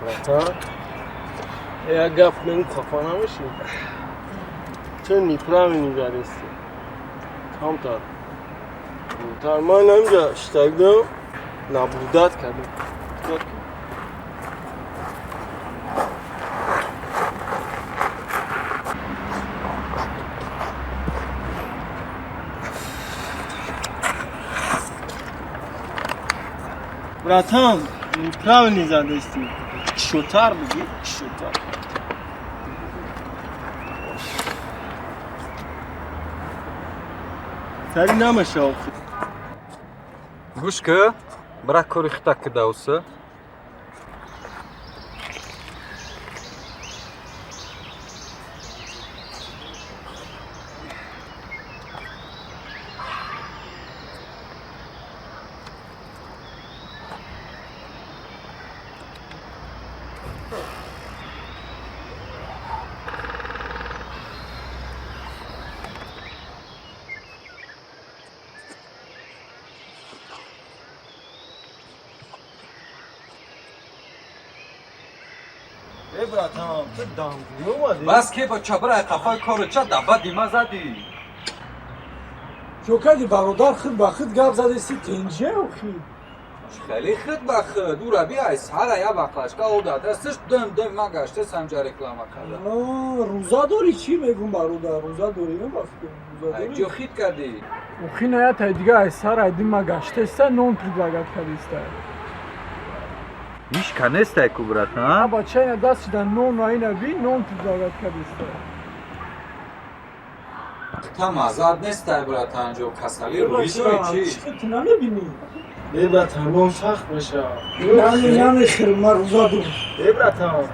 Братан, як гап мегум, хафа намешӣ? Ту неправильно задести. Камтар. Тар ман ҳамҷа штагдам, наблюдать кардам. Братан, неправильно задести. Шотар бигӣ, шотар. Сари намеша охи. Гӯш ки, брат, кори хита кидауса. Э, братан, ту дангуй омадӣ? Бас ке, бача, бира қафои кору ча даба дима задӣ. Чо кардӣ, бародар? Худ ба худ гап задести, тенҷе охи? Хеле худ ба худ ура би ай сара я бақлашка ода дасташ дым дым ма гашта самҷа реклама карда. Рӯза дорӣ, чӣ мегум, бародар? Рӯза дорӣ, на ба фикр, рӯза Ай дорӣ? ҷо хит кардӣ. Охи наятай дига, ай сар ай дима гаштеста, нон предлагать кардиста. Иш канестай ку, братан. А бача, ина дастида нон, айна би, нон предлагать кардиста. Та мазад нестай, братан, ҷо касали рӯи дорӣ чӣ? Чӣ, ту намебинӣ? Э, братан, нон сахт меша. Намехӯрм, ман рӯза дорам. Э, братан.